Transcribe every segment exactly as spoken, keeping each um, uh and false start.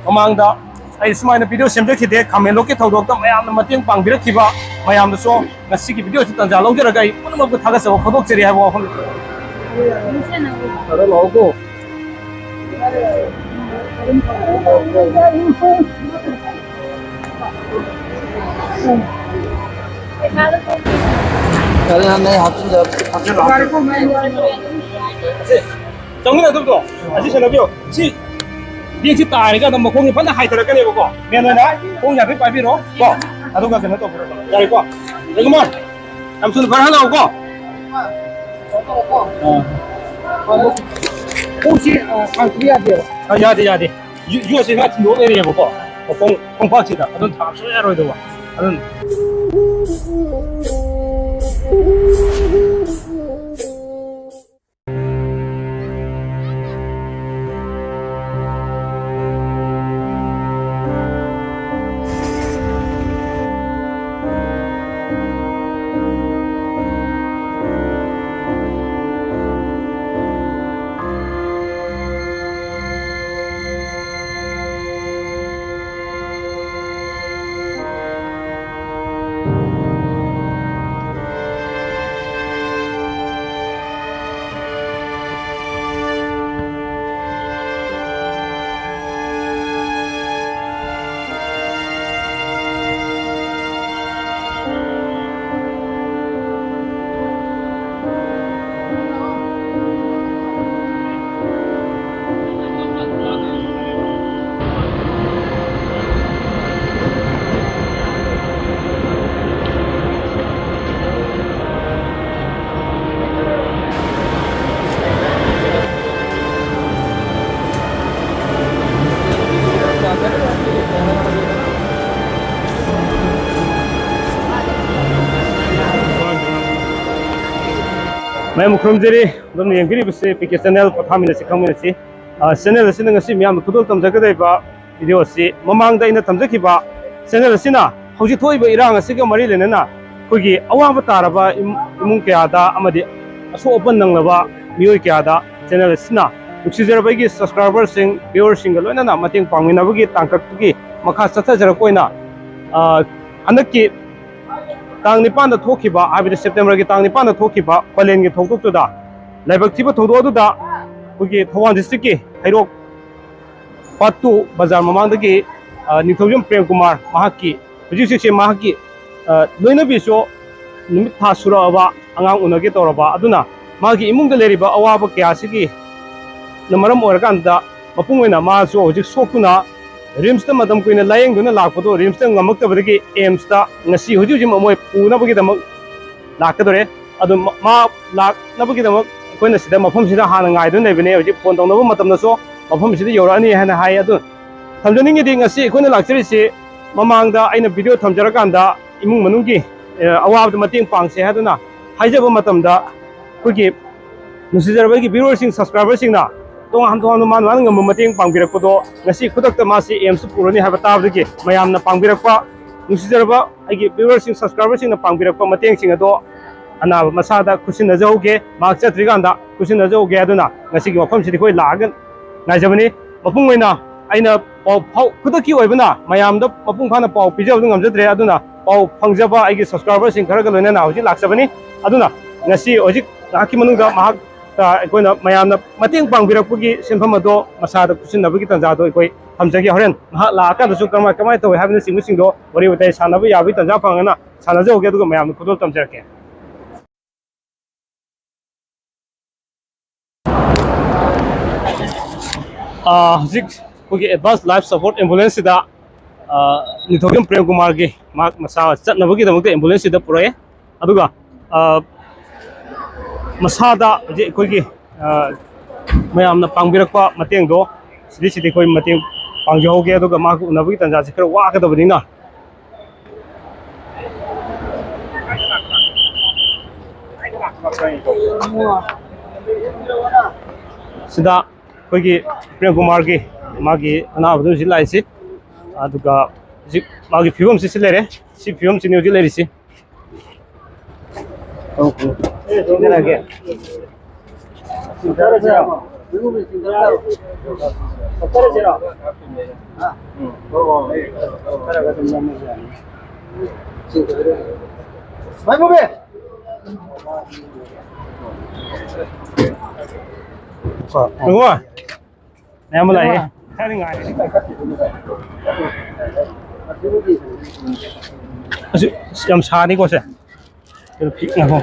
ꯃꯃꯥꯡꯗ ꯑꯩ ꯁꯨꯃꯥꯏꯅ ꯚꯤꯗꯤꯑꯣ ꯁꯦꯝꯖꯈꯤꯗꯦ, ꯈꯥꯃꯦꯟ ꯂꯣꯛꯀꯤ ꯊꯧꯗꯣꯛꯇ ꯃꯌꯥꯝꯅ ꯃꯇꯦꯡ ꯄꯥꯡꯕꯤꯔꯛꯈꯤꯕ ꯃꯌꯥꯝꯗꯁꯨ ꯉꯁꯤꯒꯤ ꯚꯤꯗꯤꯑꯣꯁꯤ ꯇꯥꯟꯖꯥ ꯂꯧꯖꯔꯒ ꯑꯩ ꯄꯨꯝꯅꯃꯛꯄꯨ ꯊꯥꯒꯠꯆꯕ ꯐꯣꯡꯗꯣꯛꯆꯔꯤ ꯍꯥꯏꯕ ꯋꯥꯐꯝ꯫ ꯈꯔ ꯂꯥꯛꯑꯣꯀꯣ꯫ ꯆꯪꯃꯤꯟꯅꯗꯕꯗꯣ ꯑꯁꯤ ꯁꯦꯟꯅꯕꯤꯌꯣ꯫ ꯁꯤ ꯕꯦꯒꯁꯤ ꯇꯥꯔꯒ ꯑꯗꯨꯝ ꯃꯈꯣꯡꯁꯦ ꯐꯖꯅ ꯍꯥꯏꯊꯔꯛꯀꯅꯦꯕꯀꯣ꯫ ꯃꯦꯟ ꯑꯣꯏꯅ ꯈꯣꯡ ꯌꯥꯊꯦꯠ ꯄꯥꯏꯕꯤꯔꯣ ꯀꯣ꯫ ꯑꯗꯨꯒ ꯀꯩꯅꯣ ꯇꯧꯕꯤꯔꯣ꯫ ꯌꯥꯔꯦꯀꯣ? ꯔꯦꯒꯨꯃꯥꯔ, ꯌꯥꯝ ꯊꯨꯅ ꯐꯔ ꯍꯜꯂꯛꯑꯣꯀꯣ꯫ ꯑꯥ꯫ ꯈꯣꯡꯁꯤ, ꯑꯥ, ꯊꯥꯡ ꯄꯨꯕ ꯌꯥꯗꯦꯕ꯫ ꯑꯥ, ꯌꯥꯗꯦ, ꯌꯥꯗꯦ꯫ ꯌꯨ-, ꯌꯣꯠꯁꯦ ꯈꯔ ꯊꯤꯟꯗꯣꯛ ꯂꯩꯔꯦꯕꯀꯣ꯫ ꯃꯈꯣꯡ, ꯈꯣꯡꯄꯥꯛꯁꯤꯗ ꯑꯗꯨꯝ ꯊꯥꯡ ꯁꯨꯡꯌꯥ ꯌꯥꯔꯣꯏꯗꯧꯕ꯫ ꯑꯗꯨꯝ ꯃꯌꯥꯝ ꯈꯨꯔꯨꯝꯖꯔꯤ꯫ ꯑꯗꯨꯝ ꯌꯦꯡꯕꯤꯔꯤꯕꯁꯤ ꯄꯤ ꯀꯦ ꯆꯦꯅꯦꯜ, ꯄꯣꯊꯥꯃꯤꯟꯅꯁꯤ ꯈꯪꯃꯤꯟꯅꯁꯤ꯫ ꯑ, ꯆꯦꯅꯦꯜ ꯑꯁꯤꯅ ꯉꯁꯤ ꯃꯤꯌꯥꯝꯅ ꯈꯨꯗꯣꯜ ꯇꯝꯖꯒꯗꯧꯔꯤꯕ ꯚꯤꯗꯤꯑꯣ ꯑꯁꯤ ꯃꯃꯥꯡꯗ ꯑꯩꯅ ꯊꯝꯖꯈꯤꯕ ꯆꯦꯅꯦꯜ ꯑꯁꯤꯅ ꯍꯧꯖꯤꯛ ꯊꯣꯛꯏꯕ ꯏꯔꯥꯡ ꯑꯁꯤꯒ ꯃꯔꯤ ꯂꯩꯅꯅ ꯑꯩꯈꯣꯏꯒꯤ ꯑꯋꯥꯕ ꯇꯥꯔꯕ ꯏꯃꯨꯡ ꯀꯌꯥꯗ ꯑꯃꯗꯤ ꯑꯁꯣꯛ ꯑꯄꯟ ꯅꯪꯂꯕ ꯃꯤꯑꯣꯏ ꯀꯌꯥꯗ ꯆꯦꯅꯦꯜ ꯑꯁꯤꯅ ꯅꯨꯡꯁꯤꯖꯔꯕ ꯑꯩꯒꯤ subscriberꯁꯤꯡ, viewerꯁꯤꯡꯒ ꯂꯣꯏꯅꯅ ꯃꯇꯦꯡ ꯄꯥꯡꯃꯤꯟꯅꯕꯒꯤ ꯇꯥꯡꯀꯛꯇꯨꯒꯤ ꯃꯈꯥ ꯆꯠꯊꯖꯔꯛꯄ ꯑꯣꯏꯅ, ꯑ, ꯍꯟꯗꯛꯀꯤ ꯇꯥꯡ ꯅꯤꯄꯥꯟꯗ ꯊꯣꯛꯈꯤꯕ, ꯍꯥꯏꯕꯗꯤ Septemberꯒꯤ ꯇꯥꯡ ꯅꯤꯄꯥꯟꯗ ꯊꯣꯛꯈꯤꯕ ꯄꯂꯦꯟꯒꯤ ꯊꯧꯗꯣꯛꯇꯨꯗ, ꯂꯥꯏꯕꯛ ꯊꯤꯕ ꯊꯧꯗꯣꯛ ꯑꯗꯨꯗ ꯑꯩꯈꯣꯏꯒꯤ ꯊꯧꯕꯥꯜ districtꯀꯤ ꯍꯩꯔꯣꯛ part two ꯕꯖꯥꯔ ꯃꯃꯥꯡꯗꯒꯤ, ꯑ, ꯅꯤꯡꯊꯧꯖꯝ ꯄ꯭ꯔꯦꯝ ꯀꯨꯃꯥꯔ, ꯃꯍꯥꯛꯀꯤ ꯍꯧꯖꯤꯛ ꯍꯧꯖꯤꯛꯁꯦ ꯃꯍꯥꯛꯀꯤ, ꯑ, ꯂꯣꯏꯅꯕꯤꯁꯨ ꯅꯨꯃꯤꯠ ꯊꯥ ꯁꯨꯔꯛꯑꯕ ꯑꯉꯥꯡ ꯎꯅꯒꯦ ꯇꯧꯔꯕ, ꯑꯗꯨꯅ ꯃꯥꯒꯤ ꯏꯃꯨꯡꯗ ꯂꯩꯔꯤꯕ ꯑꯋꯥꯕ ꯀꯌꯥꯁꯤꯒꯤ ꯅ ꯃꯔꯝ ꯑꯣꯏꯔꯀꯥꯟꯗ ꯃꯄꯨꯡ ꯑꯣꯏꯅ ꯃꯥꯁꯨ ꯍꯧꯖꯤꯛ ꯁꯣꯛꯇꯨꯅ RIMSꯇ ꯃꯇꯝ ꯀꯨꯏꯅ ꯂꯥꯌꯦꯡꯗꯨꯅ ꯂꯥꯛꯄꯗꯣ RIMSꯇ ꯉꯝꯃꯛꯇꯕꯗꯒꯤ AIIMSꯇ ꯉꯁꯤ ꯍꯧꯖꯤꯛ ꯍꯧꯖꯤꯛ ꯃꯣꯏ ꯄꯨꯅꯕꯒꯤꯗꯃꯛ ꯂꯥꯛꯀꯗꯧꯔꯦ꯫ ꯑꯗꯨ ꯃ-, ꯃꯥ ꯂꯥꯛꯅꯕꯒꯤꯗꯃꯛ ꯑꯩꯈꯣꯏꯅ ꯁꯤꯗ ꯃꯐꯝꯁꯤꯗ ꯍꯥꯟꯅ ꯉꯥꯏꯗꯨꯅ ꯂꯩꯕꯅꯦ꯫ ꯍꯧꯖꯤꯛ ꯐꯣꯟ ꯇꯧꯅꯕ ꯃꯇꯝꯗꯁꯨ ꯃꯐꯝꯁꯤꯗ ꯌꯧꯔꯛꯑꯅꯤ ꯍꯥꯏꯅ ꯍꯥꯏ꯫ ꯑꯗꯨ ꯊꯝꯖꯅꯤꯡꯉꯤꯗꯤ ꯉꯁꯤ ꯑꯩꯈꯣꯏꯅ ꯂꯥꯛꯆꯔꯤꯁꯤ ꯃꯃꯥꯡꯗ ꯑꯩꯅ video ꯊꯝꯖꯔꯀꯥꯟꯗ ꯏꯃꯨꯡ ꯃꯅꯨꯡꯒꯤ, ꯑ, ꯑꯋꯥꯕꯗ ꯃꯇꯦꯡ ꯄꯥꯡꯁꯦ ꯍꯥꯏꯗꯨꯅ ꯍꯥꯏꯖꯕ ꯃꯇꯝꯗ ꯑꯩꯈꯣꯏꯒꯤ ꯅꯨꯡꯁꯤꯖꯔꯕ ꯑꯩꯒꯤ viewerꯁꯤꯡ, subscriberꯁꯤꯡꯅ ꯇꯣꯉꯥꯟ ꯇꯣꯉꯥꯟꯕ ꯃꯥꯅ ꯃꯥꯅ ꯉꯝꯕ ꯃꯇꯦꯡ ꯄꯥꯡꯕꯤꯔꯛꯄꯗꯣ ꯉꯁꯤ ꯈꯨꯗꯛꯇ ꯃꯥꯁꯤ AIIMSꯇ ꯄꯨꯔꯅꯤ ꯍꯥꯏꯕ ꯇꯥꯕꯗꯒꯤ ꯃꯌꯥꯝꯅ ꯄꯥꯡꯕꯤꯔꯛꯄ, ꯅꯨꯡꯁꯤꯖꯔꯕ ꯑꯩꯒꯤ viewerꯁꯤꯡ, subscriberꯁꯤꯡꯅ ꯄꯥꯡꯕꯤꯔꯛꯄ ꯃꯇꯦꯡꯁꯤꯡ ꯑꯗꯣ ꯑꯅꯥꯕ ꯃꯁꯥꯗ ꯈꯨꯠꯁꯤꯟꯅꯖꯍꯧꯒꯦ, ꯃꯍꯥꯛ ꯆꯠꯇ꯭ꯔꯤꯀꯥꯟꯗ ꯈꯨꯠꯁꯤꯟꯅꯖꯍꯧꯒꯦ꯫ ꯑꯗꯨꯅ ꯉꯁꯤꯒꯤ ꯋꯥꯐꯝꯁꯤꯗꯤ ꯑꯩꯈꯣꯏ ꯂꯥꯛꯑꯒ ꯉꯥꯏꯖꯕꯅꯤ꯫ ꯃꯄꯨꯡ ꯑꯣꯏꯅ ꯑꯩꯅ ꯄꯥꯎ ꯐꯥꯎ-, ꯈꯨꯗꯛꯀꯤ ꯑꯣꯏꯕꯅ ꯃꯌꯥꯝꯗ ꯃꯄꯨꯡ ꯐꯥꯅ ꯄꯥꯎ ꯄꯤꯖꯕꯗꯨ ꯉꯝꯖꯗ꯭ꯔꯦ꯫ ꯑꯗꯨꯅ ꯄꯥꯎ ꯐꯪꯖꯕ ꯑꯩꯒꯤ subscriberꯁꯤꯡ ꯈꯔꯒ ꯂꯣꯏꯅꯅ ꯍꯧꯖꯤꯛ ꯂꯥꯛꯆꯕꯅꯤ꯫ ꯑꯗꯨꯅ ꯉꯁꯤ ꯍꯧꯖꯤꯛ ꯉꯥꯏꯍꯥꯛꯀꯤ ꯃꯅꯨꯡꯗ ꯃꯍꯥꯛ, ꯑ, ꯑꯩꯈꯣꯏꯅ ꯃꯌꯥꯝꯅ ꯃꯇꯦꯡ ꯄꯥꯡꯕꯤꯔꯛꯄꯒꯤ ꯁꯤꯟꯐꯝ ꯑꯗꯣ ꯃꯁꯥꯗ ꯈꯨꯠꯁꯤꯟꯅꯕꯒꯤ ꯇꯥꯟꯖꯥꯗꯣ ꯑꯩꯈꯣꯏ ꯊꯝꯖꯒꯦ꯫ ꯍꯣꯔꯦꯟ ꯃꯍꯥꯛ ꯂꯥꯛꯑꯀꯥꯟꯗꯁꯨ ꯀꯃꯥꯏ, ꯀꯃꯥꯏꯅ ꯇꯧꯏ ꯍꯥꯏꯕꯅꯆꯤꯡꯕꯁꯤꯡꯗꯣ ꯋꯥꯔꯤ ꯋꯥꯇꯥꯏ ꯁꯥꯟꯅꯕ ꯌꯥꯕꯒꯤ ꯇꯥꯟꯖꯥ ꯐꯪꯉꯒꯅ ꯁꯥꯟꯅꯖꯍꯧꯒꯦ, ꯑꯗꯨꯒ ꯃꯌꯥꯝꯗ ꯈꯨꯗꯣꯜ ꯇꯝꯖꯔꯛꯀꯦ꯫ ꯑꯥ, ꯍꯧꯖꯤꯛ ꯑꯩꯈꯣꯏꯒꯤ advance life support ambulanceꯁꯤꯗ, ꯑꯥ, ꯅꯤꯡꯊꯧꯖꯝ ꯄ꯭ꯔꯦꯝ ꯀꯨꯃꯥꯔꯒꯤ ꯃꯍꯥꯛ ꯃꯁꯥ ꯆꯠꯅꯕꯒꯤꯗꯃꯛꯇ ambulanceꯁꯤꯗ ꯄꯨꯔꯛꯑꯦ꯫ ꯑꯗꯨꯒ, ꯑꯥ, ꯃꯁꯥꯗ ꯍꯧꯖꯤꯛ ꯑꯩꯈꯣꯏꯒꯤ, ꯑꯥ, ꯃꯌꯥꯝꯅ ꯄꯥꯡꯕꯤꯔꯛꯄ ꯃꯇꯦꯡꯗꯣ ꯁꯤꯗꯩꯁꯤꯗꯤ ꯑꯩꯈꯣꯏ ꯃꯇꯦꯡ ꯄꯥꯡꯖꯍꯧꯒꯦ꯫ ꯑꯗꯨꯒ ꯃꯍꯥꯛꯀ ꯎꯅꯕꯒꯤ ꯇꯥꯟꯖꯥꯁꯤ ꯈꯔ ꯋꯥꯒꯗꯕꯅꯤꯅ, ꯁꯤꯗ ꯑꯩꯈꯣꯏꯒꯤ ꯄ꯭ꯔꯦꯝ ꯀꯨꯃꯥꯔꯒꯤ ꯃꯥꯒꯤ ꯑꯅꯥꯕꯗꯨ ꯍꯧꯖꯤꯛ ꯂꯥꯛꯏꯁꯤ, ꯑꯗꯨꯒ ꯍꯧꯖꯤꯛ ꯃꯥꯒꯤ ꯐꯤꯕꯝꯁꯤ ꯁꯤ ꯂꯩꯔꯦ꯫ ꯁꯤ ꯐꯤꯕꯝꯁꯤꯅꯤ ꯍꯧꯖꯤꯛ ꯂꯩꯔꯤꯁꯤ꯫ ꯆꯠꯂꯁꯤꯔꯣ? ꯎꯝ꯫ ꯈꯔꯒ ꯑꯗꯨꯝ ꯅꯝꯃꯁꯨ ꯌꯥꯅꯤ꯫ ꯃꯥꯏꯃꯨꯕꯤ! ꯉꯥꯏꯈꯣ꯫ ꯃꯌꯥꯝ ꯑꯃ ꯂꯥꯛꯑꯦ꯫ ꯑꯁꯤ ꯌꯥꯝ ꯁꯥꯅꯤꯀꯣ ꯁꯦ꯫ ꯀꯩꯅꯣ ꯐꯤ-, ꯉꯥꯏꯈꯣ꯫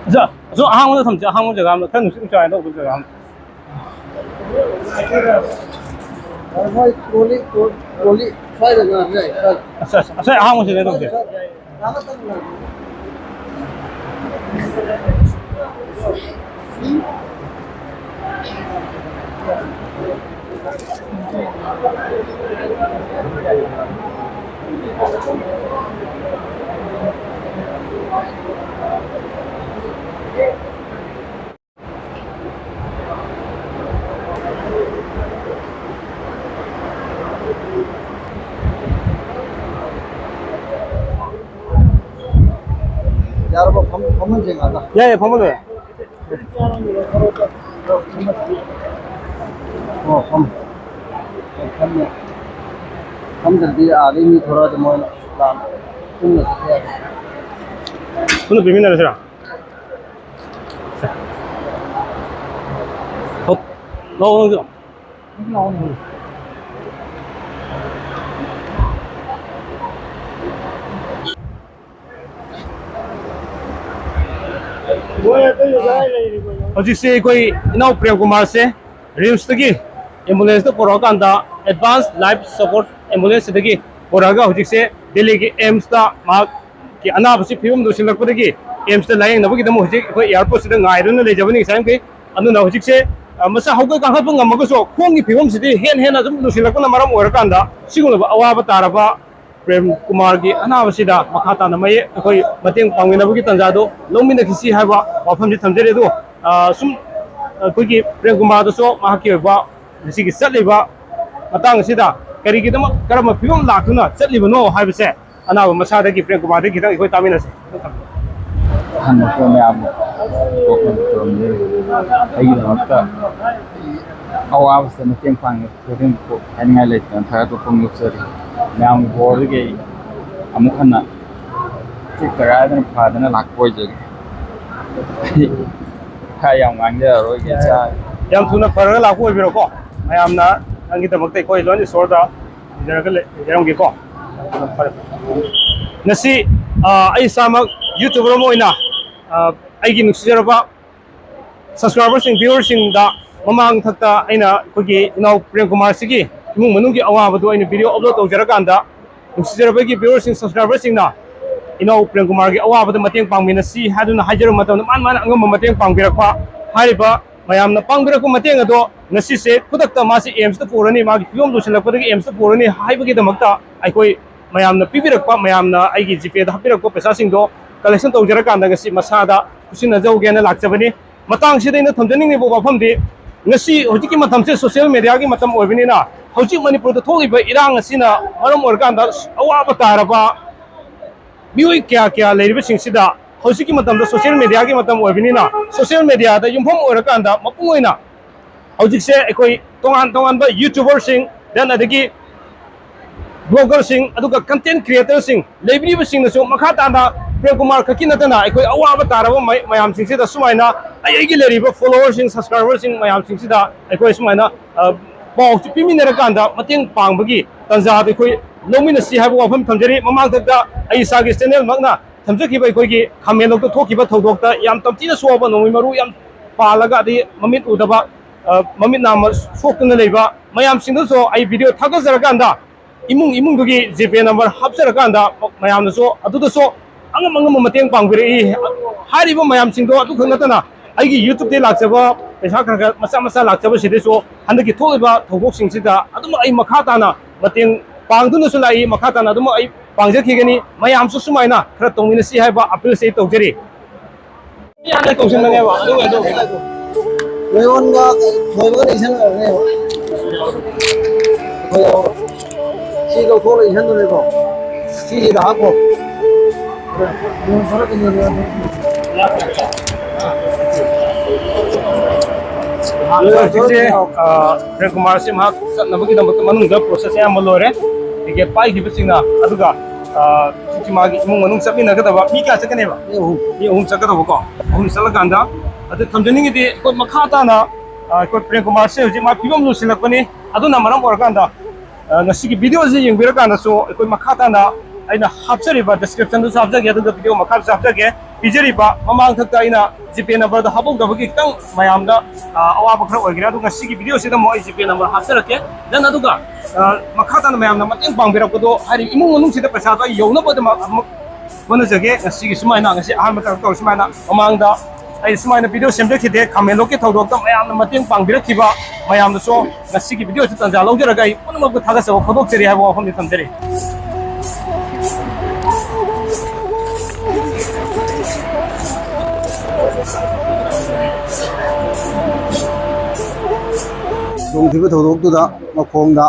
ꯑꯁ, ꯑꯁꯣꯝ ꯑꯍꯥꯡꯕꯗ ꯊꯝꯁꯦ, ꯑꯍꯥꯡꯕ ꯖꯒꯥ ꯑꯃꯗ, ꯈꯔ ꯅꯨꯡꯁꯤꯠ ꯅꯨꯡꯁꯥꯏꯅ ꯇꯧꯕ ꯖꯒꯥ ꯑꯃ꯫ ꯃꯣꯏ ꯇ꯭ꯔꯣꯂꯤ, ꯇ꯭ꯔꯣꯂꯤ ꯁ꯭ꯋꯥꯏꯗ ꯉꯥꯏꯕ ꯌꯥꯏ, ꯁ꯭ꯋꯥꯏꯗ꯫ ꯑꯁ, ꯑꯁ, ꯑꯁ, ꯑꯍꯥꯡꯕꯁꯤꯗ ꯇꯧꯁꯦ꯫ ꯉꯥꯏꯍꯥꯛꯇꯪ ꯉꯥꯏꯈꯣ꯫ ꯌꯥꯔꯕꯣ? ꯐꯝ-, ꯐꯝꯍꯟꯁꯦ ꯉꯥꯛꯇ꯫ ꯌꯥꯏꯌꯦ, ꯐꯝꯍꯜꯂꯣ, ꯌꯥꯏ꯫ ꯑꯣ, ꯐꯝ-, ꯐꯝ-, ꯐꯝꯗ꯭ꯔꯗꯤ ꯑꯥꯗꯩ ꯃꯤ ꯊꯣꯔꯛꯑꯗꯤ ꯃꯣꯏꯅ ꯂꯥꯟ ꯄꯨꯟꯅ ꯆꯠꯄ ꯌꯥꯗꯦ꯫ ꯄꯨꯟꯅ ꯄꯤꯃꯤꯟꯅꯔꯁꯤꯔꯥ? ꯍꯣ, ꯂꯥꯛꯑꯣ ꯅꯪꯁꯨ꯫ ꯍꯧꯖꯤꯛꯁꯦ ꯑꯩꯈꯣꯏ ꯏꯅꯥꯎ ꯄ꯭ꯔꯦꯝ ꯀꯨꯃꯥꯔꯁꯦ ꯔꯤꯝꯁꯇꯒꯤ ꯑꯦꯝꯕꯨꯂꯦꯟꯁꯇ ꯄꯨꯔꯛꯑꯀꯥꯟꯗ, ꯑꯦꯗꯚꯥꯟꯁ ꯂꯥꯏꯐ ꯁꯄꯣꯔꯠ ꯑꯦꯝꯕꯨꯂꯦꯟꯁ ꯁꯤꯗꯒꯤ ꯄꯨꯔꯛꯑꯒ, ꯍꯧꯖꯤꯛꯁꯦ ꯗꯦꯜꯂꯤꯒꯤ ꯑꯦꯝꯁꯇ ꯃꯍꯥꯛꯀꯤ ꯑꯅꯥꯕꯁꯤ ꯐꯤꯕꯝ ꯂꯨꯁꯤꯜꯂꯛꯄꯗꯒꯤ ꯑꯦꯝꯁꯇ ꯂꯥꯌꯦꯡꯅꯕꯒꯤꯗꯃꯛ ꯍꯧꯖꯤꯛ ꯑꯩꯈꯣꯏ ꯑꯦꯌꯥꯔꯄꯣꯔꯠꯁꯤꯗ ꯉꯥꯏꯗꯨꯅ ꯂꯩꯖꯕꯅꯤ ꯉꯁꯥꯏ ꯃꯈꯩ꯫ ꯑꯗꯨꯅ ꯍꯧꯖꯤꯛꯁꯦ, ꯑ, ꯃꯁꯥ ꯍꯧꯒꯠ ꯀꯥꯡꯈꯠꯄ ꯉꯝꯃꯒꯁꯨ, ꯈꯣꯡꯒꯤ ꯐꯤꯕꯝꯁꯤꯗꯤ ꯍꯦꯟꯅ ꯍꯦꯟꯅ ꯑꯗꯨꯝ ꯂꯨꯁꯤꯜꯂꯛꯄꯅ ꯃꯔꯝ ꯑꯣꯏꯔꯀꯥꯟꯗ, ꯁꯤꯒꯨꯝꯂꯕ ꯑꯋꯥꯕ ꯇꯥꯔꯕ ꯄ꯭ꯔꯦꯝ ꯀꯨꯃꯥꯔꯒꯤ ꯑꯅꯥꯕꯁꯤꯗ ꯃꯈꯥ ꯇꯥꯅ ꯃꯌꯦꯛ ꯑꯩꯈꯣꯏ ꯃꯇꯦꯡ ꯄꯥꯡꯃꯤꯟꯅꯕꯒꯤ ꯇꯥꯟꯖꯥꯗꯨ ꯂꯧꯃꯤꯟꯅꯈꯤꯁꯤ ꯍꯥꯏꯕ ꯋꯥꯐꯝꯁꯤ ꯊꯝꯖꯔꯤ꯫ ꯑꯗꯨ, ꯑ, ꯁꯨꯝ ꯑꯩꯈꯣꯏꯒꯤ ꯄ꯭ꯔꯦꯝ ꯀꯨꯃꯥꯔꯗꯁꯨ ꯃꯍꯥꯛꯀꯤ ꯑꯣꯏꯕ ꯉꯁꯤꯒꯤ ꯆꯠꯂꯤꯕ ꯃꯇꯥꯡ ꯑꯁꯤꯗ ꯀꯔꯤꯒꯤꯗꯃꯛ, ꯀꯔꯝꯕ ꯐꯤꯕꯝ ꯂꯥꯛꯇꯨꯅ ꯆꯠꯂꯤꯕꯅꯣ ꯍꯥꯏꯕꯁꯦ ꯑꯅꯥꯕ ꯃꯁꯥꯗꯒꯤ ꯄ꯭ꯔꯦꯝ ꯀꯨꯃꯥꯔꯗꯒꯤ ꯈꯤꯇꯪ ꯑꯩꯈꯣꯏ ꯇꯥꯃꯤꯟꯅꯁꯦ꯫ ꯑꯍꯥꯟꯕ ꯃꯌꯥꯝ ꯄꯣꯛꯄ ꯈꯨꯔꯨꯝꯖꯔꯤ꯫ ꯑꯩꯒꯤꯗꯃꯛꯇ ꯑꯋꯥꯕꯁꯤꯗ ꯃꯇꯦꯡ ꯄꯥꯡꯉꯦ꯫ ꯍꯥꯏꯅꯤꯡꯉꯥꯏ ꯂꯩꯇꯅ ꯊꯥꯒꯠꯄ ꯐꯣꯡꯗꯣꯛꯆꯔꯤ꯫ ꯃꯌꯥꯝꯒꯤ ꯕꯣꯔꯗꯒꯤ ꯑꯩ ꯑꯃꯨꯛ ꯍꯟꯅ ꯇꯦꯛꯇ ꯀꯥꯏꯗꯅ ꯐꯗꯅ ꯂꯥꯛꯄ ꯑꯣꯏꯖꯒꯦ꯫ ꯑꯩ ꯈꯔ ꯌꯥꯝ ꯉꯥꯡꯖꯔꯔꯣꯏꯒꯦ, ꯏꯆꯥ꯫ ꯌꯥꯝ ꯊꯨꯅ ꯐꯔꯒ ꯂꯥꯛꯄ ꯑꯣꯏꯕꯤꯔꯣꯀꯣ꯫ ꯃꯌꯥꯝꯅ ꯅꯪꯒꯤꯗꯃꯛꯇ ꯑꯩꯈꯣꯏ ꯂꯣꯏꯅ ꯏꯁꯣꯔꯗ ꯅꯤꯖꯔꯒ ꯂꯩ-, ꯂꯩꯖꯔꯝꯒꯦꯀꯣ꯫ ꯐꯔꯦ꯫ ꯉꯁꯤ, ꯑ, ꯑꯩ ꯏꯁꯥꯃꯛ YouTuber ꯑꯃ ꯑꯣꯏꯅ, ꯑ, ꯑꯩꯒꯤ ꯅꯨꯡꯁꯤꯖꯔꯕ subscriberꯁꯤꯡ, viewerꯁꯤꯡꯗ ꯃꯃꯥꯡ ꯊꯛꯇ ꯑꯩꯅ ꯑꯩꯈꯣꯏꯒꯤ ꯏꯅꯥꯎ ꯄ꯭ꯔꯦꯝ ꯀꯨꯃꯥꯔꯁꯤꯒꯤ ꯏꯃꯨꯡ ꯃꯅꯨꯡꯒꯤ ꯑꯋꯥꯕꯗꯨ ꯑꯩꯅ video upload ꯇꯧꯖꯔꯀꯥꯟꯗ, ꯅꯨꯡꯁꯤꯖꯔꯕꯒꯤ viewerꯁꯤꯡ, subscriberꯁꯤꯡꯅ ꯏꯅꯥꯎ ꯄ꯭ꯔꯦꯝ ꯀꯨꯃꯥꯔꯒꯤ ꯑꯋꯥꯕꯗ ꯃꯇꯦꯡ ꯄꯥꯡꯃꯤꯟꯅꯁꯤ ꯍꯥꯏꯗꯨꯅ ꯍꯥꯏꯖꯔꯕ ꯃꯇꯝꯗ, ꯃꯥꯅ ꯃꯥꯅ ꯑꯉꯝꯕ ꯃꯇꯦꯡ ꯄꯥꯡꯕꯤꯔꯛꯄ ꯍꯥꯏꯔꯤꯕ ꯃꯌꯥꯝꯅ ꯄꯥꯡꯕꯤꯔꯛꯄ ꯃꯇꯦꯡ ꯑꯗꯣ ꯉꯁꯤꯁꯦ ꯈꯨꯗꯛꯇ ꯃꯥꯁꯤ AIIMSꯇ ꯄꯨꯔꯅꯤ, ꯃꯥꯒꯤ ꯐꯤꯕꯝ ꯂꯨꯁꯤꯜꯂꯛꯄꯗꯒꯤ AIIMSꯇ ꯄꯨꯔꯅꯤ ꯍꯥꯏꯕꯒꯤꯗꯃꯛꯇ ꯑꯩꯈꯣꯏ ꯃꯌꯥꯝꯅ ꯄꯤꯕꯤꯔꯛꯄ, ꯃꯌꯥꯝꯅ ꯑꯩꯒꯤ GPayꯗ ꯍꯥꯞꯄꯤꯔꯛꯄ ꯄꯩꯁꯥꯁꯤꯡꯗꯣ collection ꯇꯧꯖꯔꯀꯥꯟꯗ ꯉꯁꯤ ꯃꯁꯥꯗ ꯈꯨꯠꯁꯤꯟꯅꯖꯧꯒꯦꯅ ꯂꯥꯛꯆꯕꯅꯤ꯫ ꯃꯇꯥꯡꯁꯤꯗ ꯑꯩꯅ ꯊꯝꯖꯅꯤꯡꯂꯤꯕ ꯋꯥꯐꯝꯗꯤ, ꯉꯁꯤ ꯍꯧꯖꯤꯛꯀꯤ ꯃꯇꯝꯁꯦ social mediaꯒꯤ ꯃꯇꯝ ꯑꯣꯏꯕꯅꯤꯅ, ꯍꯧꯖꯤꯛ ꯃꯅꯤꯄꯨꯔꯗ ꯊꯣꯛꯂꯤꯕ ꯏꯔꯥꯡ ꯑꯁꯤꯅ ꯃꯔꯝ ꯑꯣꯏꯔꯀꯥꯟꯗ ꯑꯋꯥꯕ ꯇꯥꯔꯕ ꯃꯤꯑꯣꯏ ꯀꯌꯥ ꯀꯌꯥ ꯂꯩꯔꯤꯕꯁꯤꯡꯁꯤꯗ, ꯍꯧꯖꯤꯛꯀꯤ ꯃꯇꯝꯗ social mediaꯒꯤ ꯃꯇꯝ ꯑꯣꯏꯕꯅꯤꯅ, social mediaꯗ ꯌꯨꯝꯐꯝ ꯑꯣꯏꯔꯀꯥꯟꯗ ꯃꯄꯨꯡ ꯑꯣꯏꯅ ꯍꯧꯖꯤꯛꯁꯦ ꯑꯩꯈꯣꯏ ꯇꯣꯉꯥꯟ ꯇꯣꯉꯥꯟꯕ YouTuberꯁꯤꯡ, then ꯑꯗꯒꯤ bloggerꯁꯤꯡ, ꯑꯗꯨꯒ content creatorꯁꯤꯡ ꯂꯩꯕꯤꯔꯤꯕꯁꯤꯡꯅꯁꯨ ꯃꯈꯥ ꯇꯥꯅ ꯄ꯭ꯔꯦꯝ ꯀꯨꯃꯥꯔ ꯈꯛꯀꯤ ꯅꯠꯇꯅ ꯑꯩꯈꯣꯏ ꯑꯋꯥꯕ ꯇꯥꯔꯕ ꯃꯩ-, ꯃꯌꯥꯝꯁꯤꯡꯁꯤꯗ ꯁꯨꯃꯥꯏꯅ ꯑꯩ, ꯑꯩꯒꯤ ꯂꯩꯔꯤꯕ followerꯁꯤꯡ, subscriberꯁꯤꯡ ꯃꯌꯥꯝꯁꯤꯡꯁꯤꯗ ꯑꯩꯈꯣꯏ ꯁꯨꯃꯥꯏꯅ, ꯑ, ꯄꯥꯎꯁꯤ ꯄꯤꯃꯤꯟꯅꯔꯀꯥꯟꯗ ꯃꯇꯦꯡ ꯄꯥꯡꯕꯒꯤ ꯇꯥꯟꯖꯥꯗ ꯑꯩꯈꯣꯏ ꯂꯧꯃꯤꯟꯅꯁꯤ ꯍꯥꯏꯕ ꯋꯥꯐꯝ ꯊꯝꯖꯔꯤ꯫ ꯃꯃꯥꯡꯊꯛꯇ ꯑꯩ ꯏꯁꯥꯒꯤ channelꯃꯛꯅ ꯊꯝꯖꯈꯤꯕ ꯑꯩꯈꯣꯏꯒꯤ ꯈꯥꯃꯦꯟꯂꯣꯛꯇ ꯊꯣꯛꯈꯤꯕ ꯊꯧꯗꯣꯛꯇ ꯌꯥꯝ ꯇꯝꯊꯤꯅ ꯁꯣꯛꯑꯕ ꯅꯣꯡꯃꯩ ꯃꯔꯨ ꯌꯥꯝ ꯄꯥꯜꯂꯒ ꯑꯗꯩ ꯃꯃꯤꯠ ꯎꯗꯕ, ꯑ, ꯃꯃꯤꯠ ꯅꯥꯝꯃ ꯁꯣꯛꯇꯨꯅ ꯂꯩꯕ ꯃꯌꯥꯝꯁꯤꯡꯗꯨꯁꯨ ꯑꯩ video ꯊꯥꯒꯠꯆꯔꯀꯥꯟꯗ ꯏꯃꯨꯡ ꯏꯃꯨꯡꯗꯨꯒꯤ GPay number ꯍꯥꯞꯆꯔꯀꯥꯟꯗ ꯃꯌꯥꯝꯅꯁꯨ ꯑꯗꯨꯗꯁꯨ ꯑꯉꯝ ꯑꯉꯝꯕ ꯃꯇꯦꯡ ꯄꯥꯡꯕꯤꯔꯛꯏ꯫ ꯍꯥꯏꯔꯤꯕ ꯃꯌꯥꯝꯁꯤꯡꯗꯣ ꯑꯗꯨꯈꯛ ꯅꯠꯇꯅ ꯑꯩꯒꯤ YouTubeꯇꯒꯤ ꯂꯥꯛꯆꯕ ꯄꯩꯁꯥ ꯈꯔ ꯈꯔ ꯃꯆꯥ ꯃꯆꯥ ꯂꯥꯛꯆꯕꯁꯤꯗꯁꯨ ꯍꯟꯗꯛꯀꯤ ꯊꯣꯛꯂꯤꯕ ꯊꯧꯗꯣꯛꯁꯤꯡꯁꯤꯗ ꯑꯗꯨꯝ ꯑꯩ ꯃꯈꯥ ꯇꯥꯅ ꯃꯇꯦꯡ ꯄꯥꯡꯗꯨꯅꯁꯨ ꯂꯥꯛꯏ, ꯃꯈꯥ ꯇꯥꯅ ꯑꯗꯨꯝ ꯑꯩ ꯄꯥꯡꯖꯈꯤꯒꯅꯤ꯫ ꯃꯌꯥꯝꯁꯨ ꯁꯨꯃꯥꯏꯅ ꯈꯔ ꯇꯧꯃꯤꯟꯅꯁꯤ ꯍꯥꯏꯕ appealꯁꯦ ꯑꯩ ꯇꯧꯖꯔꯤ꯫ ꯌꯥꯝꯅ ꯇꯧꯁꯤꯟꯕꯅꯦꯕ ꯑꯗꯨꯒ ꯑꯗꯨ ꯂꯣꯏꯌꯣꯟꯒ ꯂꯣꯏꯕꯒ ꯏꯁꯟ ꯑꯣꯏꯔꯅꯦꯕ꯫ ꯁꯤ ꯂꯧꯊꯣꯛꯑꯒ ꯏꯁꯟꯗꯨꯅꯦꯀꯣ꯫ ꯁꯤꯁꯤꯗ ꯍꯥꯞꯄꯣ꯫ ꯍꯧꯖꯤꯛꯁꯦ, ꯑ, ꯄ꯭ꯔꯦꯝ ꯀꯨꯃꯥꯔꯁꯦ ꯃꯍꯥꯛ ꯆꯠꯅꯕꯒꯤꯗꯃꯛꯇ ꯃꯅꯨꯡꯗ ꯄ꯭ꯔꯣꯁꯦꯁ ꯑꯌꯥꯝꯕ ꯂꯣꯏꯔꯦ꯫ ꯇꯤꯀꯦꯠ ꯄꯥꯏꯈꯤꯕꯁꯤꯡꯅ, ꯑꯗꯨꯒ, ꯑ, ꯍꯧꯖꯤꯛꯀꯤ ꯃꯥꯒꯤ ꯏꯃꯨꯡ ꯃꯅꯨꯡ ꯆꯠꯃꯤꯟꯅꯒꯗꯕ ꯃꯤ ꯀꯌꯥ ꯆꯠꯀꯅꯦꯕ? ꯃꯤ ꯑꯍꯨꯝ꯫ ꯃꯤ ꯑꯍꯨꯝ ꯆꯠꯀꯗꯕꯀꯣ꯫ ꯑꯍꯨꯝ ꯆꯠꯂꯀꯥꯟꯗ, ꯑꯗꯨ ꯊꯝꯖꯅꯤꯡꯉꯤꯗꯤ ꯑꯩꯈꯣꯏ ꯃꯈꯥ ꯇꯥꯅ, ꯑ, ꯑꯩꯈꯣꯏ ꯄ꯭ꯔꯦꯝ ꯀꯨꯃꯥꯔꯁꯦ ꯍꯧꯖꯤꯛ ꯃꯥ ꯐꯤꯕꯝ ꯂꯨꯁꯤꯜꯂꯛꯄꯅꯤ꯫ ꯑꯗꯨꯅ ꯃꯔꯝ ꯑꯣꯏꯔꯀꯥꯟꯗ, ꯑ, ꯉꯁꯤꯒꯤ ꯚꯤꯗꯤꯑꯣꯁꯤ ꯌꯦꯡꯕꯤꯔꯀꯥꯟꯗꯁꯨ ꯑꯩꯈꯣꯏ ꯃꯈꯥ ꯇꯥꯅ ꯑꯩꯅ ꯍꯥꯞꯆꯔꯤꯕ descriptionꯗꯁꯨ ꯍꯥꯞꯆꯒꯦ, ꯑꯗꯨꯒ ꯚꯤꯗꯤꯑꯣ ꯃꯈꯥꯗꯁꯨ ꯍꯥꯞꯆꯒꯦ꯫ ꯄꯤꯖꯔꯤꯕ ꯃꯃꯥꯡꯊꯛꯇ ꯑꯩꯅ GPay numberꯗ ꯍꯥꯞꯍꯧꯗꯕꯒꯤ ꯈꯤꯇꯪ ꯃꯌꯥꯝꯗ, ꯑ, ꯑꯋꯥꯕ ꯈꯔ ꯑꯣꯏꯈ꯭ꯔꯦ꯫ ꯑꯗꯨ ꯉꯁꯤꯒꯤ ꯚꯤꯗꯤꯑꯣꯁꯤꯗ ꯑꯃꯨꯛ ꯑꯩ GPay number ꯍꯥꯞꯆꯔꯛꯀꯦ꯫ Then ꯑꯗꯨꯒ, ꯑ, ꯃꯈꯥ ꯇꯥꯅ ꯃꯌꯥꯝꯅ ꯃꯇꯦꯡ ꯄꯥꯡꯕꯤꯔꯛꯄꯗꯣ, ꯍꯥꯏꯗꯤ ꯏꯃꯨꯡ ꯃꯅꯨꯡꯁꯤꯗ ꯄꯩꯁꯥꯗꯣ ꯌꯧꯅꯕꯗꯃꯛ ꯑꯃꯨꯛ ꯍꯣꯠꯅꯖꯒꯦ꯫ ꯉꯁꯤꯒꯤ ꯁꯨꯃꯥꯏꯅ, ꯉꯁꯤ ꯑꯍꯥꯟꯕ ꯀꯩꯅꯣ ꯇꯧꯔ ꯁꯨꯃꯥꯏꯅ ꯃꯃꯥꯡꯗ ꯑꯩ ꯁꯨꯃꯥꯏꯅ ꯚꯤꯗꯤꯑꯣ ꯁꯦꯝꯖꯈꯤꯗꯦ꯫ ꯈꯥꯃꯦꯟꯂꯣꯛꯀꯤ ꯊꯧꯗꯣꯛꯇ ꯃꯌꯥꯝꯅ ꯃꯇꯦꯡ ꯄꯥꯡꯕꯤꯔꯛꯈꯤꯕ ꯃꯌꯥꯝꯗꯁꯨ ꯉꯁꯤꯒꯤ ꯚꯤꯗꯤꯑꯣꯁꯤ ꯇꯥꯟꯖꯥ ꯂꯧꯖꯔꯒ ꯑꯩ ꯄꯨꯝꯅꯃꯛꯄꯨ ꯊꯥꯒꯠꯆꯕ ꯐꯣꯡꯗꯣꯛꯆꯔꯤ ꯍꯥꯏꯕ ꯋꯥꯐꯝꯅꯤ ꯊꯝꯖꯔꯤ꯫ ꯈꯨꯗꯣꯡꯊꯤꯕ ꯊꯧꯗꯣꯛꯇꯨꯗ ꯃꯈꯣꯡꯗ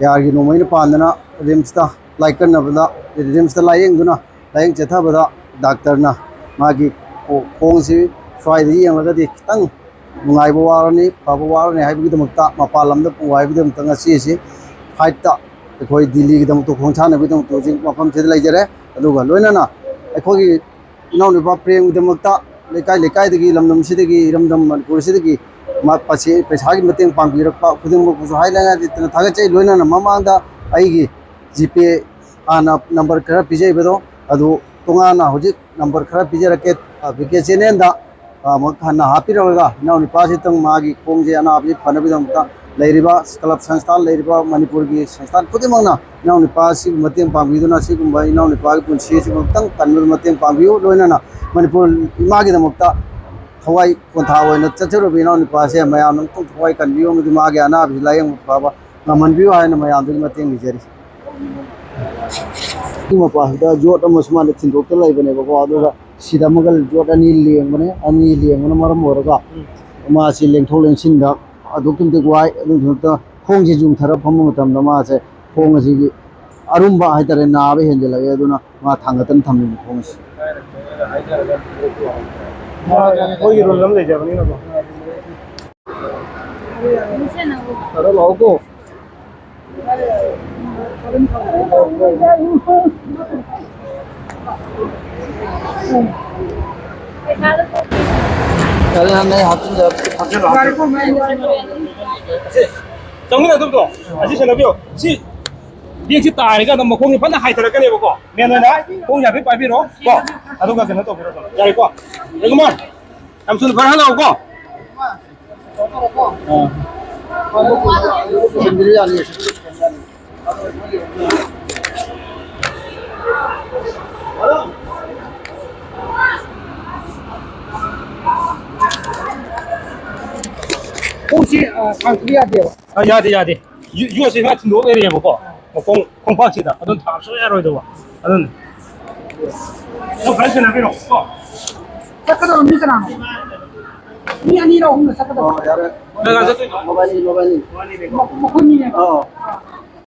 ꯌꯥꯔꯒꯤ ꯅꯣꯡꯃꯩꯅ ꯄꯥꯟꯗꯅ RIMSꯇ ꯂꯥꯏꯀꯠꯅꯕꯗ, RIMSꯇ ꯂꯥꯏꯌꯦꯡꯗꯨꯅ ꯂꯥꯏꯌꯦꯡ ꯆꯠꯊꯕꯗ ꯗꯥꯛꯇꯔꯅ ꯃꯥꯒꯤ ꯈꯣ-, ꯈꯣꯡꯁꯤ ꯁ꯭ꯋꯥꯏꯗ ꯌꯦꯡꯂꯒꯗꯤ ꯈꯤꯇꯪ ꯅꯨꯡꯉꯥꯏꯕ ꯋꯥꯔꯅꯤ, ꯐꯕ ꯋꯥꯔꯅꯤ ꯍꯥꯏꯕꯒꯤꯗꯃꯛꯇ, ꯃꯄꯥꯟ ꯂꯝꯗ ꯄꯨ ꯍꯥꯏꯕꯒꯤꯗꯃꯛꯇ ꯉꯁꯤ ꯑꯁꯤ flightꯇ ꯑꯩꯈꯣꯏ ꯗꯤꯜꯂꯤꯒꯤꯗꯃꯛꯇ ꯈꯣꯡꯁꯥꯟꯅꯕꯒꯤꯗꯃꯛꯇ ꯍꯧꯖꯤꯛ ꯃꯐꯝꯁꯤꯗ ꯂꯩꯖꯔꯦ꯫ ꯑꯗꯨꯒ ꯂꯣꯏꯅꯅ ꯑꯩꯈꯣꯏꯒꯤ ꯏꯅꯥꯎꯅꯨꯄꯥ ꯄ꯭ꯔꯦꯝꯒꯤꯗꯃꯛꯇ ꯂꯩꯀꯥꯏ ꯂꯩꯀꯥꯏꯗꯒꯤ, ꯂꯝꯗꯝꯁꯤꯗꯒꯤ, ꯏꯔꯝꯗꯝ ꯃꯅꯤꯄꯨꯔꯁꯤꯗꯒꯤ ꯃ-, ꯄꯁꯦ-, ꯄꯩꯁꯥꯒꯤ ꯃꯇꯦꯡ ꯄꯥꯡꯕꯤꯔꯛꯄ ꯈꯨꯗꯤꯡꯃꯛꯄꯨꯁꯨ ꯍꯥꯏꯅꯤꯡꯉꯥꯏ ꯂꯩꯇꯅ ꯊꯥꯒꯠꯆꯩ꯫ ꯂꯣꯏꯅꯅ ꯃꯃꯥꯡꯗ ꯑꯩꯒꯤ GPay ꯍꯥꯟꯅ number ꯈꯔ ꯄꯤꯖꯈꯤꯕꯗꯣ, ꯑꯗꯨ ꯇꯣꯉꯥꯟꯅ ꯍꯧꯖꯤꯛ number ꯈꯔ ꯄꯤꯖꯔꯛꯀꯦ꯫ ꯑ, VK channelꯗ, ꯑ, ꯑꯃꯨꯛ ꯍꯟꯅ ꯍꯥꯞꯄꯤꯔꯛꯂꯒ ꯏꯅꯥꯎꯅꯨꯄꯥꯁꯤꯇꯪ ꯃꯥꯒꯤ ꯈꯣꯡꯁꯦ ꯑꯅꯥꯕꯁꯤ ꯐꯅꯕꯒꯤꯗꯃꯛꯇ ꯂꯩꯔꯤꯕ club ꯁꯪꯁꯊꯥꯟ, ꯂꯩꯔꯤꯕ ꯃꯅꯤꯄꯨꯔꯒꯤ ꯁꯪꯁꯊꯥꯟ ꯈꯨꯗꯤꯡꯃꯛꯅ ꯏꯅꯥꯎꯅꯨꯄꯥ ꯑꯁꯤꯕꯨ ꯃꯇꯦꯡ ꯄꯥꯡꯕꯤꯗꯨꯅ, ꯑꯁꯤꯒꯨꯝꯕ ꯏꯅꯥꯎꯅꯨꯄꯥꯒꯤ ꯄꯨꯟꯁꯤ ꯑꯁꯤꯕꯨ ꯑꯃꯨꯛꯇꯪ ꯀꯟꯕꯗ ꯃꯇꯦꯡ ꯄꯥꯡꯕꯤꯌꯨ꯫ ꯂꯣꯏꯅꯅ ꯃꯅꯤꯄꯨꯔ ꯏꯃꯥꯒꯤꯗꯃꯛꯇ ꯊꯋꯥꯏ ꯄꯣꯟꯊꯥ ꯑꯣꯏꯅ ꯆꯠꯆꯔꯨꯕ ꯏꯅꯥꯎꯅꯨꯄꯥꯁꯦ ꯃꯌꯥꯝꯅ ꯑꯃꯨꯛꯇꯪ ꯊꯋꯥꯏ ꯀꯟꯕꯤꯌꯨ ꯑꯃꯗꯤ ꯃꯥꯒꯤ ꯑꯅꯥꯕꯁꯤ ꯂꯥꯌꯦꯡꯕ ꯐꯕ ꯉꯝꯍꯟꯕꯤꯌꯨ ꯍꯥꯏꯅ ꯃꯌꯥꯝꯗꯒꯤ ꯃꯇꯦꯡ ꯅꯤꯖꯔꯤ꯫ ꯁꯤ ꯃꯄꯥꯁꯤꯗ ꯌꯣꯠ ꯑꯃ ꯁꯨꯃꯥꯏꯅ ꯊꯤꯟꯗꯣꯛꯇ ꯂꯩꯕꯅꯦꯕꯀꯣ, ꯑꯗꯨꯒ ꯁꯤꯗ ꯑꯃꯒ ꯌꯣꯠ ꯑꯅꯤ ꯂꯦꯡꯕꯅꯦ, ꯑꯅꯤ ꯂꯦꯡꯕꯅ ꯃꯔꯝ ꯑꯣꯏꯔꯒ ꯃꯥꯁꯤ ꯂꯦꯡꯊꯣꯛ ꯂꯦꯡꯁꯤꯟꯗ ꯑꯗꯨꯛꯀꯤ ꯃꯇꯤꯛ ꯋꯥꯏ꯫ ꯑꯗꯨꯒꯤ ꯃꯊꯛꯇ ꯈꯣꯡꯁꯦ ꯆꯨꯝꯊꯔ ꯐꯝꯕ ꯃꯇꯝꯗ ꯃꯥꯁꯦ ꯈꯣꯡ ꯑꯁꯤꯒꯤ ꯑꯔꯨꯝꯕ ꯍꯥꯏꯇꯥꯔꯦ, ꯅꯥꯕ ꯍꯦꯟꯖꯜꯂꯛꯑꯦ꯫ ꯑꯗꯨꯅ ꯃꯥ ꯊꯥꯡꯒꯠꯇꯅ ꯊꯝꯃꯤꯅꯤ ꯈꯣꯡ ꯑꯁꯤ꯫ ꯃꯣꯏꯒꯤ ꯔꯨꯜ ꯑꯃ ꯂꯩꯖꯕꯅꯤꯅꯀꯣ꯫ ꯈꯔ ꯂꯥꯛꯑꯣꯀꯣ꯫ ꯆꯪꯃꯤꯟꯅꯗꯕꯗꯣ ꯑꯁꯤ ꯁꯦꯟꯅꯕꯤꯌꯣ꯫ ꯁꯤ ꯕꯦꯒꯁꯤ ꯇꯥꯔꯤꯀꯥꯟꯗ ꯃꯈꯣꯡꯁꯦ ꯐꯖꯅ ꯍꯥꯏꯊꯔꯛꯀꯅꯦꯕꯀꯣ꯫ ꯃꯦꯟ ꯑꯣꯏꯅ ꯈꯣꯡꯁꯦ ꯍꯥꯏꯐꯦꯠ ꯄꯥꯏꯕꯤꯔꯣ ꯀꯣ, ꯑꯗꯨꯒ ꯀꯩꯅꯣ ꯇꯧꯕꯤꯔꯣ꯫ ꯌꯥꯔꯦꯀꯣ? ꯔꯦꯒꯨꯃꯥꯔ, ꯌꯥꯝ ꯊꯨꯅ ꯐꯔ ꯍꯜꯂꯛꯑꯣꯀꯣ꯫ ꯈꯣꯡꯁꯤ, ꯑ, ꯊꯥꯡ ꯊꯤꯕ ꯌꯥꯗꯦꯕ꯫ ꯑ, ꯌꯥꯗꯦ, ꯌꯥꯗꯦ꯫ ꯌꯣ-, ꯌꯣꯠꯁꯦ ꯁꯨꯃꯥꯏꯅ ꯊꯤꯟꯗꯣꯛ ꯂꯩꯔꯦꯕꯀꯣ꯫ ꯃꯈꯣꯡ, ꯈꯣꯡꯄꯥꯛꯁꯤꯗ ꯑꯗꯨꯝ ꯊꯥꯡ ꯁꯨꯡꯌꯥ ꯌꯥꯔꯣꯏꯗꯧꯕ꯫ ꯑꯗꯨꯅ ꯅꯪ ꯐꯖꯅ ꯁꯦꯟꯅꯕꯤꯔꯣ, ꯀꯣ꯫ ꯆꯠꯀꯗꯕ ꯃꯤ ꯀꯅꯥꯅꯣ? ꯃꯤ ꯑꯅꯤꯔ ꯑꯍꯨꯝꯔ ꯆꯠꯀꯗꯕ? ꯑꯣ, ꯌꯥꯔꯦ꯫ ꯀꯅꯥ ꯆꯠꯇꯣꯏꯅꯣ? ꯃꯕꯥꯅꯤ, ꯃꯕꯥꯅꯤ꯫ ꯃꯕꯥꯅꯤꯅꯦꯀꯣ꯫ ꯃ-, ꯃꯈꯣꯏꯅꯤꯅꯦ꯫ ꯑꯣ꯫